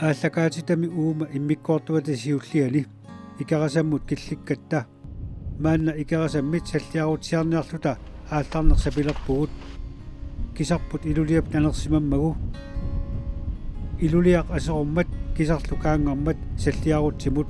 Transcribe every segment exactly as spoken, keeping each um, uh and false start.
Aallakaatitami uuma immikkoortuata siulliani Ikerasammut killikkatta. Maanna Ikerasammit salliarutsiarniarluta aallarnersapilerpugut. Kisarput Iluliap nanersimammagu. Iluliaq aserormat kisarlu kaanngarmat salliarutsimut.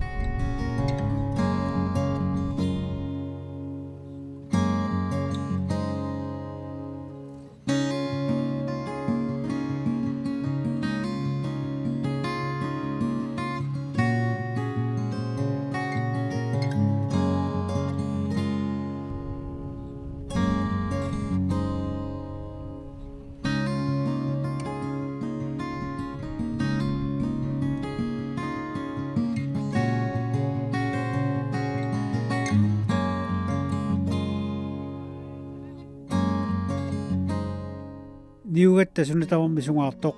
Niugatta suna tamarmi sungaartoq.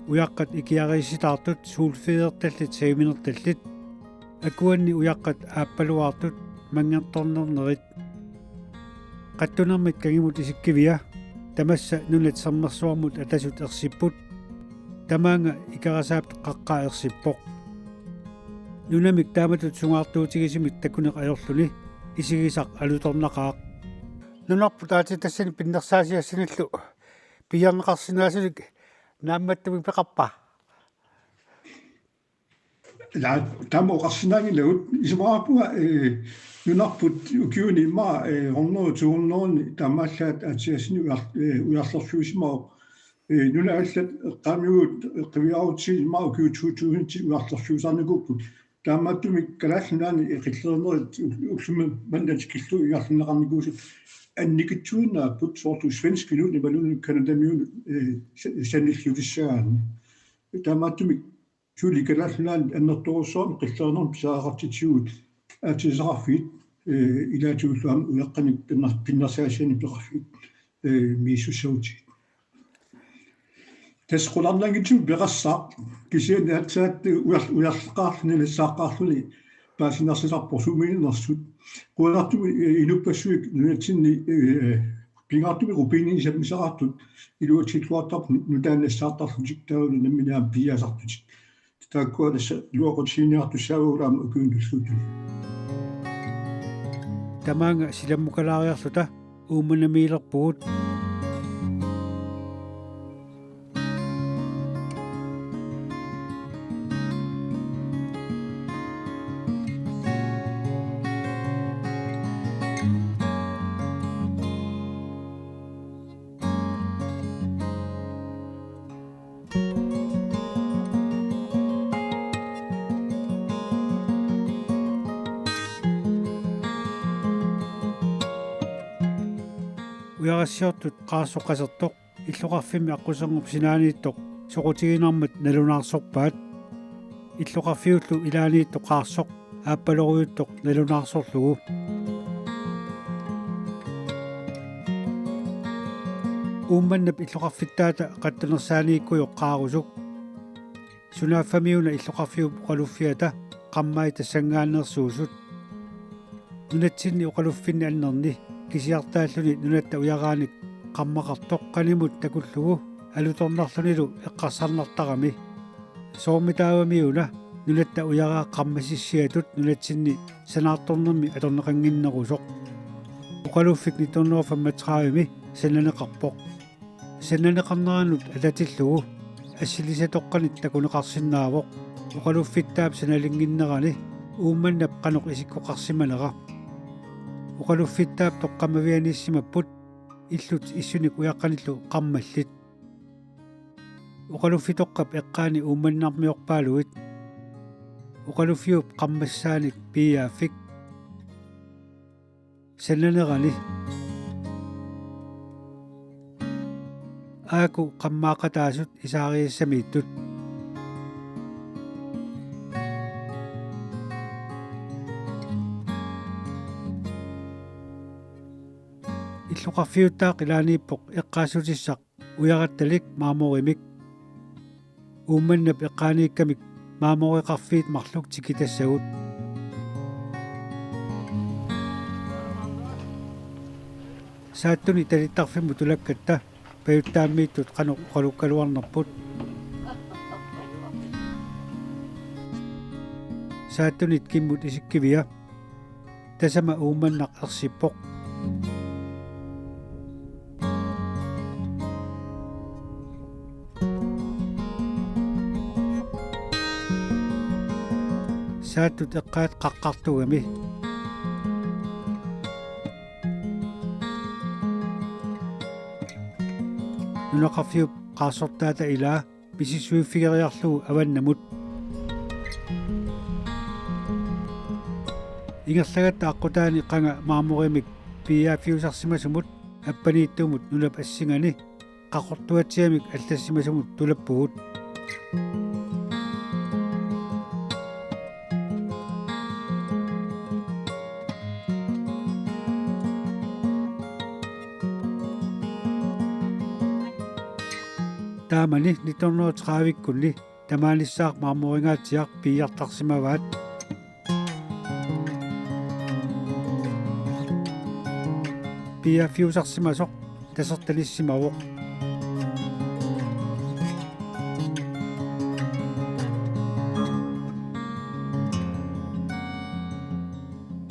Ujaqqat ikiariissitaartut suulfiilertallit saviminertallit. Akuanni ujaqqat aappaluaartut manngertornernerit. Qattunermit kangimut isikkivia, tamassa nunat sermersuarmut atasut ersipput. Tamaanga Ikerasaap qaqqaa ersippoq. Nunamik taamatut sungaartuutigisumik takuneq ajorluni isigisaq alutornaqaaq. Nunarput aatsitassani pinnersaasiassanillu piiarneqarsinnaasunik naammattumik peqarpa? Ilaa, taama oqarsinnaanngilagut, isumaqarpunga, eh, nunarput ukiuni immaqa, eh, hundrede to hundrede taamaallaat aatsitassani ujar-, eh, ujarlerfiusimavoq. Eh, nunat allat eqqaamigut qiviarutsigit immaqa ukiut to tusind ujarlerfiusarnikuupput. Taamaattumik Kalaallit Nunaanni qillerinerit ullumi manna tikillugu ingerlanneqarnikuusut annikitsuinnaapput, soorlu svenskinut imaluunniit canadamiunut, eh, sa-, sanilliutissagaanni. Taamaattumik suli Kalaallit Nunaanni annertoorujussuarmik qillerinermik pisariaqartitsivugut aatsitassaqarfiit, eh, ilaatigullu aamma ujaqqanik pinner-, pinnersaasianik peqarfiit, eh, misissuissagutigit. Tassa qularnanngitsumik peqassaaq, kisianni aatsaat ujar-, ujarleqqaarluni, nassaaqqaarluni paasinersisarpoq sumiinnersut. Qujanartumik, eh, inuppassuit nunatsinni, eh, pingaartumik rubinit sammisaqartut iluatsilluartarput nutaamik nassaartarlutik, taavalu nammineq aamma piiaasartutik. Taakkua tassa iluaqutiginiartussaavagut aamma ukiuni tulliuttuni. Tamaanga silammukalaariarluta Uummannamiilerpugut. Ujarassiortut Qaarsoq Qasertoq illoqarfimmi aqquserngup sinaaniittoq soqutiginarmat nalunaarsorpaat. Illoqarfiullu ilaaniittoq Qaarsoq aappalorujuttoq nalunaarsorlugu. Uummannap illoqarfittaata qattunersaaniikkujoq Qaarusuk. Sunaaffamiuna illoqarfiup oqaluffiata qammai tassanngaanneersuusut. Nunatsinni oqaluffinni annerni kisiartaalluni nunatta ujaraanik qammaqartoq qanimut takullugu alutornarlunilu eqqarsarnartarami. Soormitaavamiuna nunatta ujaraa qammasissiatut nunatsinni sanaartornermi atorneqannginnerusoq. Oqaluffik nitten hundrede og femogtredive-mi sananeqarpoq. Sananeqarneranut atatillugu assilisatoqqanik takuneqarsinnaavoq oqaluffittaap sanalinnginnerani Uummannap qanoq isikkoqarsimanera. Oqaluffittaap toqqammavianiissimapput illut issunik ujaqqanillu qammallit. Oqaluffitoqqap eqqaani uummannarmiorpaaluit. Oqaluffiup qammassaanik piiaaffik. Sananerani. Aaku qammaaqataasut isaariassamiittut. Illoqarfiuttaaq ilaaniippoq eqqaassutissaq ujarattalik marmorimik. Uummannap eqqaaniikkamik marmoreqarfiit marluk tikitassagut. Saattuni talittarfimmut tulakkatta pajuttaammiittut qanoq oqalukkaluarnerput. Saattunit kimmut isikkivia. Tasama Uummannaq ersippoq. Saattut eqqaat qaqqartugami. Nunaqarfiup qaarsortaata ilaa misissuiffigeriarlugu avannamut. Ingerlagatta aqqutaani qanga marmorimik piiaaffiusarsimasumut appaniittumut nunap assingani qaqortuatsiamik allassimasumut tulappugut. Taamani nitten hundrede og tredive-kkunni tamaanissaaq marmoringaatsiaq piiartarsimavaat. Piiaaffiusarsimasoq tasertanissimavoq.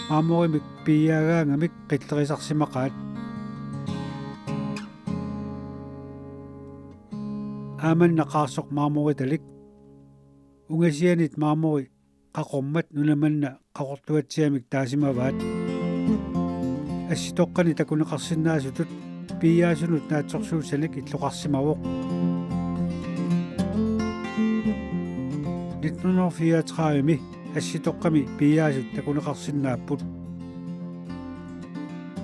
Marmorimik piiaagaangamik qillerisarsimaqaat. Aamanna qaarsoq marmoritalik. Ungasianit marmori qaqormat nuna manna qaqortuatsiamik taasimavaat. Assitoqqani takuneqarsinnaasutut piiaasunut naatsorsuussanik illoqarsimavoq. Nitten hundrede og fireogtredive-mi assitoqqami piiaasut takuneqarsinnaapput.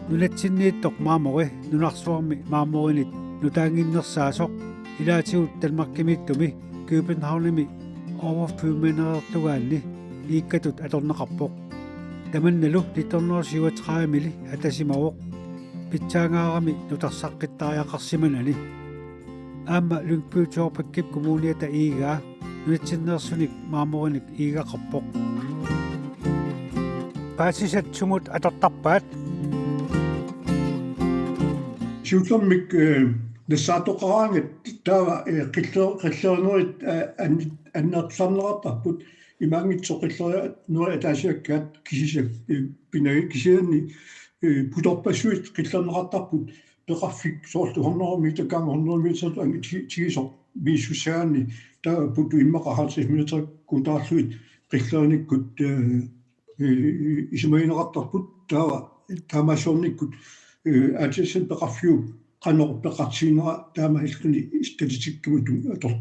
Nunatsinniittoq marmori nunarsuarmi marmorinit nutaannginnersaasoq ilaatigut Danmarkimiittumi Københavnimi overflyvemanereertugaanni iikkatut atorneqarpoq. Tamannalu nitten hundrede og syvogtredive-mili atasimavoq. Pitsaangaarami nutarsaqqittariaqarsimanani. Aamma Lyngby-Taarbækip kommuniata iigaa nunatsinneersunik marmorinik iigaqarpoq. Paasisat sumut atortarpaat? Siullermik, eh, nassaartoqaraangat taava, eh, qiller-, qillerinerit, eh, an-, annertusarneqartarput. Imaanngitsoq qillerinerit ataasiakkaat kisiisa, eh, pinagi kisianni, eh, putorpassuit qillerneqartarput peqarfik soorlu hundrede meter gange hundrede meter angitigisoq tigi-, tigisoq misissussagaanni taava putu immaqa halvtreds meter kutaarlugit qillerinikkut, eh, eh, isumagineqartarput taava taamaassuarnikkut, eh, A T S-ip peqarfiup qanoq peqartiginera taamaalilluni statistikkimut ator-,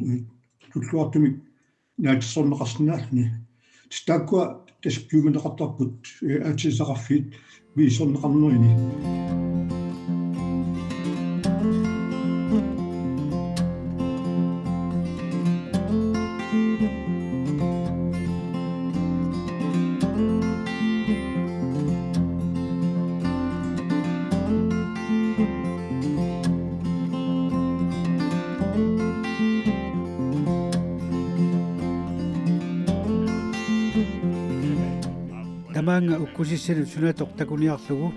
tulluartumik naatsorsorneqarsinnaalluni. Tassa taakkua tassa piumaneqartarput, eh, aatsaaginnarfiit misissorneqarnerini. Tamaanga ukkusissanut sunatoq takuniarlugu.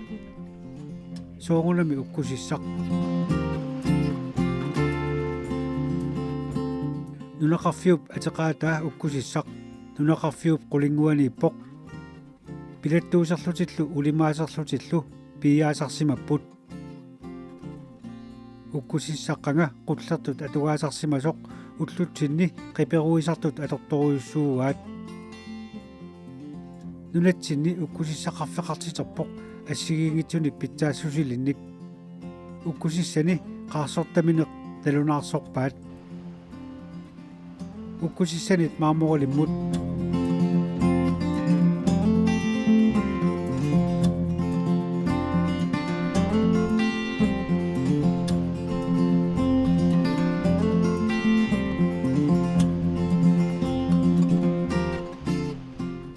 Soorunami ukkusissaq. Nunaqarfiup ateqaataa ukkusissaq nunaqarfiup qulinnguaniippoq. Pilattuuserlutillu ulimaaserlutillu piiaasarsimapput. Ukkusissaq qanga qullertut atugaasarsimasoq ullutsinni qiperuisartut atortorujussuugaat. Nunatsinni ukkusissaqarfeqartiterpoq assigiinngitsunik pitsaassusilinnik. Ukkusissani qaarsortamineq nalunaarsorpaat. Ukkusissanit marmorilimmut.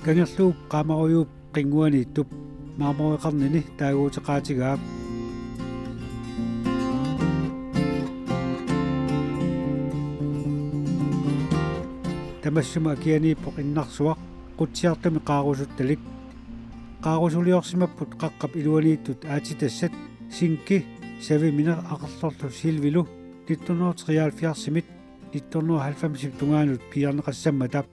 Kangerluup qaamarujuup qinnguaniittup marmoreqarnini taaguuteqaatigaap. Tamassuma akianiippoq innarsuaq qutsiartumik qaarusuttalik. Qaarusuliorsimapput qaqqap iluaniittut aatsitassat sinki savimineq aqerlorlu silvilu nitten hundrede og treoghalvfjerds-imit nitten hundrede og halvfems-ip tungaanut piiarneqassammata.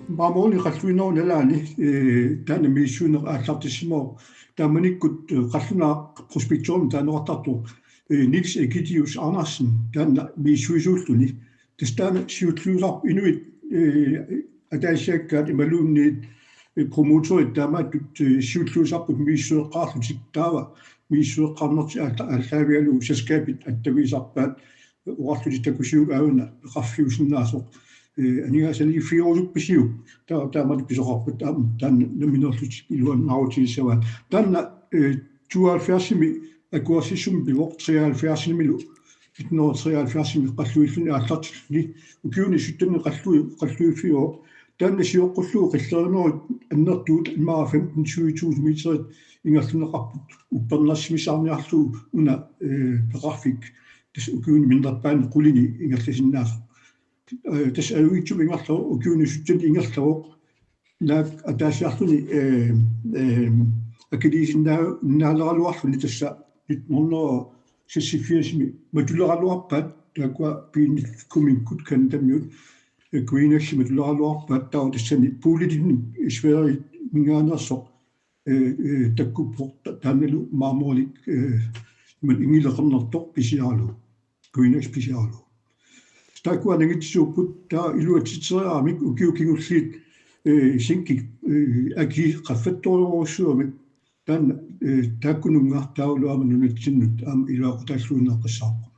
Marmorip qalluinerup nalaani, eh, taanna misissuineq aallartissimavoq. Taamanikkut, eh, qallunaaq prospektorimi taaneqartartoq, eh, Niels Egidius Andersen, taanna misissuisuulluni. Tassa taanna siulliusarpoq inuit, eh, ataasiakkaat imaluunniit, eh, promotorit taamaattut, eh, siulliusarput misissueqqaarlutik, taava misissueqqaarnertik aalla-, aallaavigalugu selskabit attavigisarpaat oqarlutik takusiuk aajuna peqarfiusinnaasoq, eh, aningaasaliiffigerusuppisiuk, taava taamatut pisoqarpat aamma taanna nammineerlutik iluanaarutigissavaat. Taanna, eh, tooghalvfjerdsimi akuersissummik pivoq, treoghalvfjerdsinimilu, nitten hundrede og treoghalvfjerdsimi qalluilluni aallartilluni, ukiuni syttenini qallui-, qalluiffiuvoq. Taanna sioqqullugu qillerinerit annertuut immaqa femten tyve tusind meterit ingerlanneqarput, uppernarsimasaarniarlugu una, eh, peqarfik tassa ukiuni minnerpaani qulini ingerlasinnaasoq. Eh, tassa ajuitsup ingerlavoq, ukiuni syttenini ingerlavoq. Naak ataasiarluni, eh, eh, akiliisinnaa-, -nnaaleraluarluni tassa nitten hundrede og seksogfirsimi matuleraluarpaat, taakkua piinikumikkut Canadamiut, eh, Greenaxi matuleraluarpaat, taava tassani Bolidenip Sverigeminngaanneersoq, eh, eh, takkuppoq, ta-, taannalu marmorilik, eh, imaluunniit inngileqernertoq pisiaralugu, Greenax pisiaralugu. Taakkua aningaatsiarput, taava iluatsitseriaramik ukiut kingulliit, eh, zinkip, eh, aki qaffattorujussuugami, taanna, eh, taakkununnga taavalu aamma nunatsinnut aamma iluaqutaalluinnaqqissaarpoq.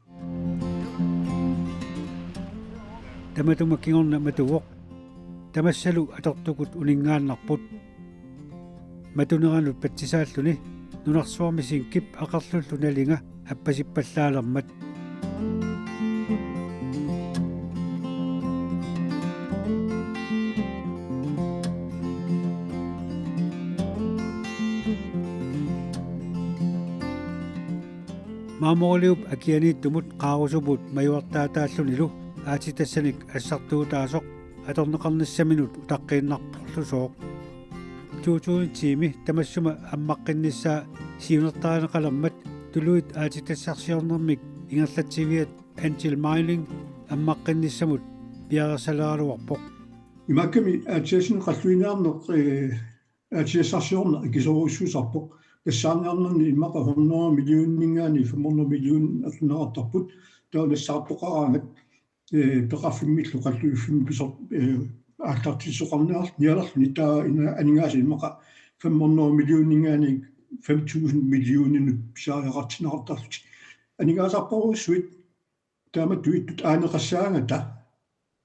Tamatuma kingorna matuvoq. Tamassalu atortukut uninngaannarput. Matuneranut patsisaalluni nunarsuarmi zinkip aqerlullu nalinga appasippallaalermat. Marmoriliup akianiittumut qaarusuput majuartaataallunilu aatsitassanik assartuutaasoq atorneqarnissaminut utaqqiinnarporlusooq. Tuutuunitimi tamassuma ammaqqinnissaa siunertarineqalermat tuluit aatsitassarsiornermik ingerlatsiviat Angel Mining ammaqqinnissamut piareersaleraluarpoq. Imaakkami aatsitassinnut qalluiniarneq, eh, aatsitassarsiorneq akisoorujussuusarpoq. Nassaarniarnerni immaqa hundrede millioninngaanniit fem hundrede million atorneqartarput. Taava nassaartoqaraangat, eh, peqarfimmillu qalluiffimmi pisoq, eh, aallartitsisoqarniar-, -nialerluni, taava ina-, aningaasat immaqa fem hundrede millioninngaanniit fem tusind millioninut pisariaqartinneqartarlutik. Aningaasarpassuit taamatut ittut aaneqassaangata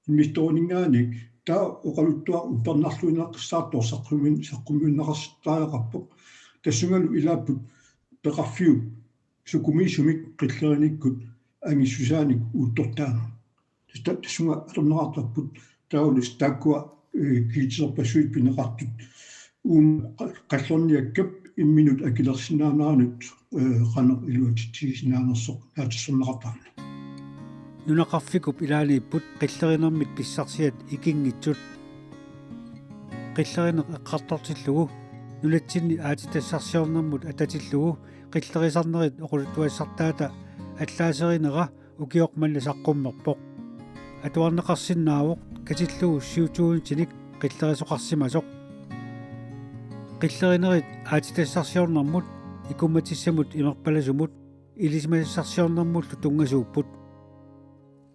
investorininngaanniit, taava oqaluttuaq uppernarluinnaqqissaartoq saqqummi-, saqqummiunneqarsittariaqarpoq. Tassungalu ilaapput peqarfiup sukumiisumik qillerinikkut angissusaanik uuttortaaneq. Tassa tassunga atorneqartarput, taavalu taakkua, eh, kiitiserpassuit pineqartut uuma qa-, qallorniakkap imminut akilersinnaaneranut, eh, qanoq iluatsitsisinnaanersoq naatsorsorneqartarneq. Nunaqarfikup ilaaniipput qillerinermit pissarsiat ikinngitsut. Qillerineq eqqartortillugu nunatsinni aatsitassarsiornermut atatillugu qillerisarnerit oqaluttuassartaata allaaserinera ukioq manna saqqummerpoq. Atuarneqarsinnaavoq katillugu syv tusindinik qillerisoqarsimasoq. Qillerinerit aatsitassarsiornermut, ikummatissamut imerpalasumut, ilisimasassarsiornermullu tunngasuupput.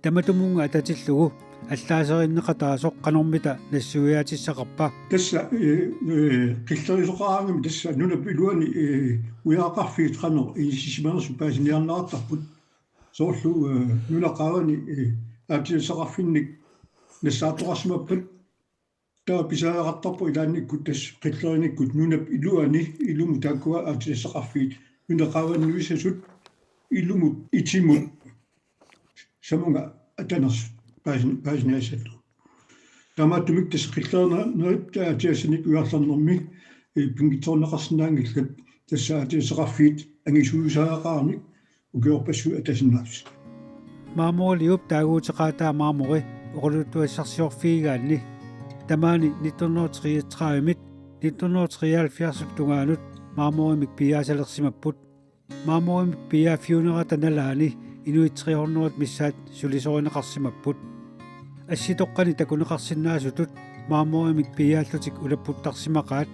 Tamatumunnga atatillugu allaaserinneqataasoq qanormita nassuiaatissaqarpa? Tassa, eh, eh, qillerisoqaraangami tassa nunap iluani, eh, ujaraqarfiit qanoq inisisimanersut paasiniarneqartarput. Soorlu, eh, nunap qaavani, eh, aatsitassaqarfinnik nassaartoqarsimappat, taava pisariaqartarpoq ilaannikkut tassa qillerinikkut nunap iluani ilumut taakkua aatsitassaqarfiit nunap qaavani nuisasut ilumut itimut samunga atanersut paasin-, paasiniassallugu. Taamaattumik tassa qillerinerit aatsitassanik ujarlernermi, eh, pinngitsoorneqarsinnaanngillat, tassa aatsitassaqarfiit angisuusariaqaramik ukiorpassuit ataasinnaapput. Marmoriliup taaguuteqaataa marmori oqaluttuassarsiorfigigaanni tamaani nitten hundrede og treogtredive-mit nitten hundrede og treoghalvfjerds-ip tungaanut marmorimik piiaasalersimapput. Marmorimik piiaaffiunerata nalaani inuit tre hundrede missaat sulisorineqarsimapput. Assitoqqani takuneqarsinnaasutut marmorimik piiaallutik ulapputtarsimaqaat.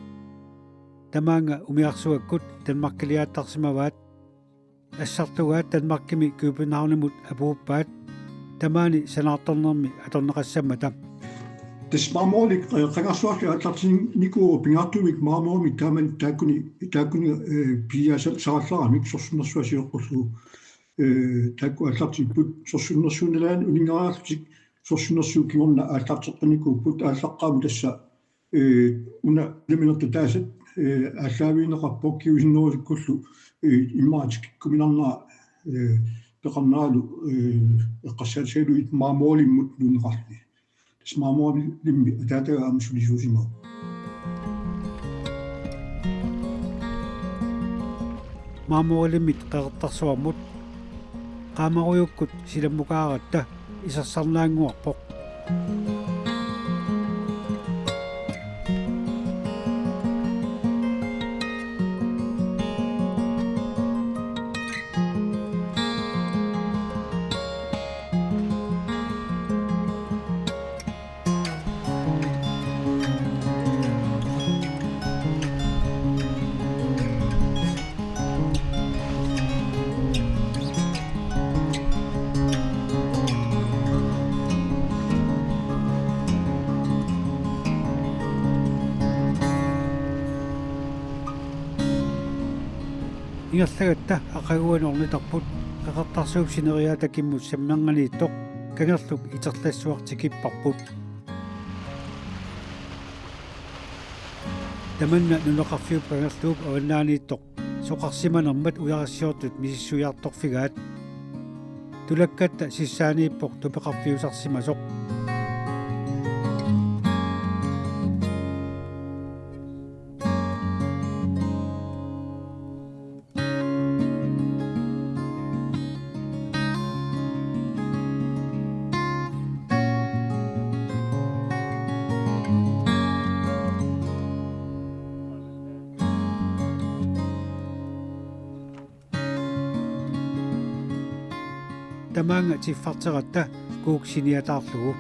Tamaanga umiarsuakkut Danmarkiliaattarsimavaat. Assartugaat Danmarkimi Københavnimut apuuppaat, tamaani sanaartornermi atorneqassammata. Tassa marmorik, eh, qangarsuarli aallartinnikuuvoq pingaartumik marmorimik taamani taakkuni, taakkuni, eh, piiaasarallarami sorsunnersuaq sioqqullugu. Eh, taakku aallartipput sorsunnersuup nalaani uninngariarlutik sorsunnersuup kingorna aallarteqqinikuupput aallaqqaammut tassa, eh, una nammineq taasat, eh, aallaavigineqarpoq kingusinnerusukkulu, eh, immaqa tikikkuminarnera, eh, peqarneralu, eh, eqqarsaatigalugit marmorimmut nuunneqarluni. Tassa marmorimmi ataataga aamma sulisuusimavoq. Marmorilimmit Qeqertarsuarmut qaamarujukkut silammukaaratta isersarnaannguarpoq. Ingerlagatta aqaguani ornitarput Qeqertarsuup sineriaata kimmut sammernerniittoq kangerluk Iterlassuaq tikipparput. Tamanna nunaqarfiup kangerluup avannaaniittoq soqarsimanermat ujarassiortut misissuiartorfigaat. Tulakkatta sissaaniippoq tupeqarfiusarsimasoq. Tamaanga tiffarteratta kuuk siniataarlugu.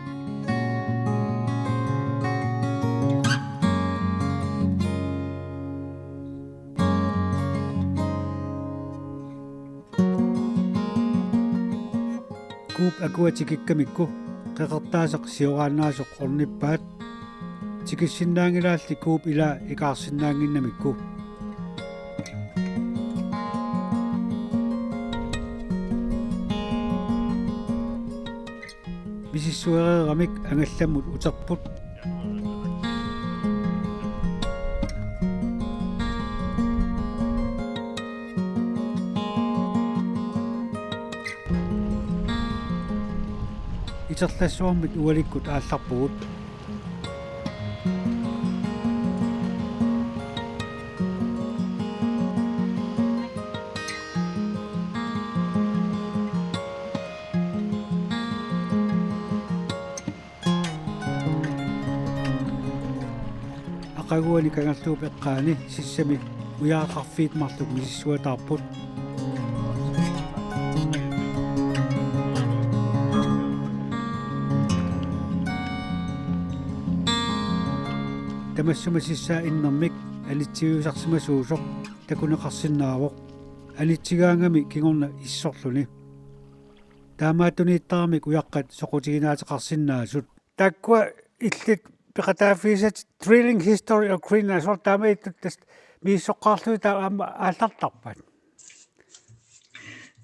Kuup akua tikikkamikku qeqertaaseq sioraannaasoq ornippaat. Tikissinnaanngilaalli kuup ilaa ikaarsinnaannginnamikku. Misissuereeramik angallammut uterput. Iterlassuarmit ualikkut aallarpugut. Aqaguani kangerluup eqqaani sissami ujaraqarfiit marluk misissuataarput. Tamassuma sissaa innermik anitsiviusarsimasuusoq takuneqarsinnaavoq, anitsigaangami kingorna issorluni. Taamaattuniittaramik ujaqqat soqutiginaateqarsinnaasut. Taakkua illit peqataaffigisatit Drilling History of Greenland, soorlu taamaattut tassa misissoqqaarlugit taava aamma aallartarpat?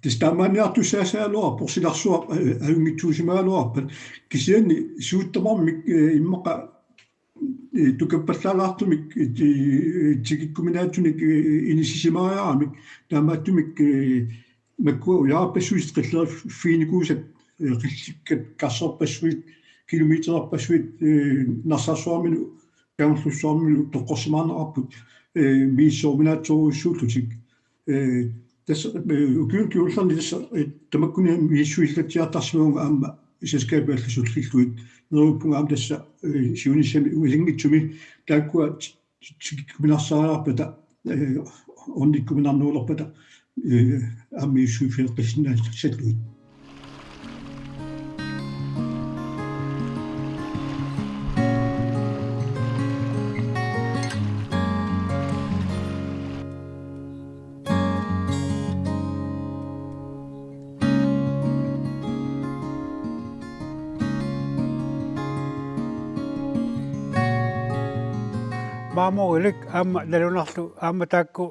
Tassa taamaanniartussaasaraluarpoq, silarsuaq, eh, ajunngitsuusimagaluarpat. Kisianni suut tamarmik, eh, immaqa, eh, tukappallaalaartumik, eh, tikikkuminaatsunik, eh, inissisimariaramik, taamaattumik, eh, makkua ujarapassuit qilleriffiginikuusat, eh, qillikkat karserpassuit, kilometererpassuit, eh, Narsarsuarmilu, Kangerlussuarmilu toqqorsimaarneqarput, eh, misissoruminaatsorujussuullutik. Eh, tassa, eh, ukiuni kingullerni tassa, eh, tamakkuninnga misissuillatsiartarsimavunga aamma selskabit allat sullillugit. Neriuppunga aamma tassa, eh, siunissami uasinngitsumi taakkua ti-, ti-, tikikkuminarsariaqarpata, eh, ornikkuminarnerulerpata, eh, aamma misissuiffigeqqissinnaasallugit. Aamorilik aamma nalunarlu aamma taakku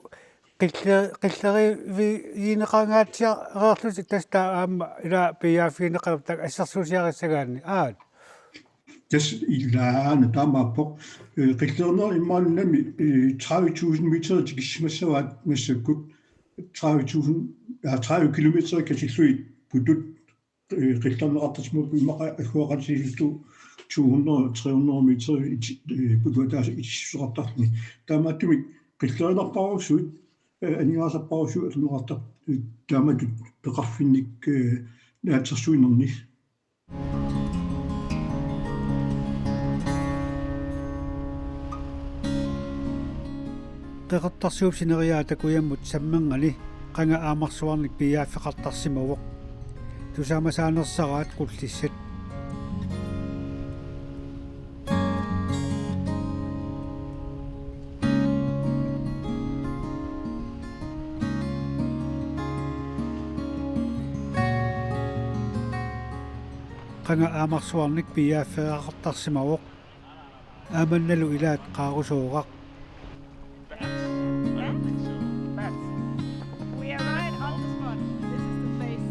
qille-, qillerivigineqangaatsiareerlutik tassa taava aamma ila piiaaffigineqarput taakku assersuusiarissagaanni aat. Tassa ilaana taamaappoq, eh, qillerineq imaannami, eh, tredive tusind meter tikissimassavaat massakkut, tredive tusind, ja, tredive kilometer katillugit putut, eh, qillerineqartarsimapput immaqa agguaqatigiissutut to hundrede, tre hundrede meter it-, eh, putut ataaseq itissuseqartarluni. Taamaattumik qillerinarparujussuit, eh, aningaasarparujussuit atorneqartarput, eh, taamatut peqarfinnik, eh, naatsorsuinerni. Qeqertarsuup sineriaata kujammut sammerngani qanga aamarsuarnik piiaaffeqartarsimavoq. Tusaamasaanersaraat qullissat. Qanga aamarsuarnik piiaaffeqartarsimavoq. Aamannalu ilaat qaarusooraq. We are right on the spot. This is the place.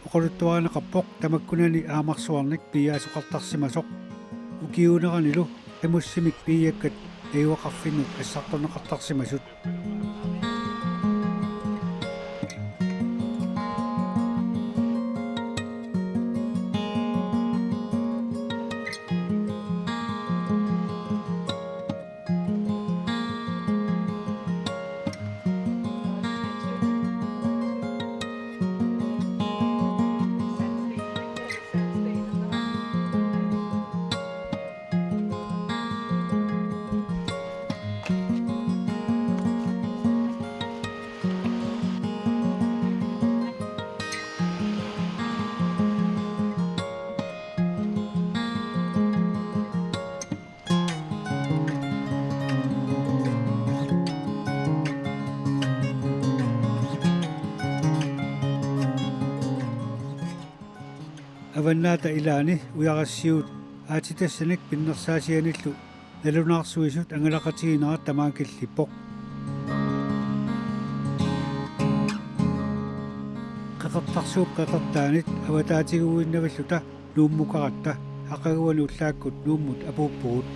Oqaluttuarineqarpoq tamakkunani aamarsuarnik piiaasoqartarsimasoq. Ukiuuneranilu qimussimik piiakkat najugaqarfinnut assartorneqartarsimasut. Avannaata ilaani ujarassiuut aatsitassanik pinnersaasianillu nalunaarsuisut angalaqatiginerat tamaat killippoq. Qeqertarsuup qeqertaanit avataatiguinnavilluta Nuummukaratta aqaguani ullaakkut Nuummut apuuppugut.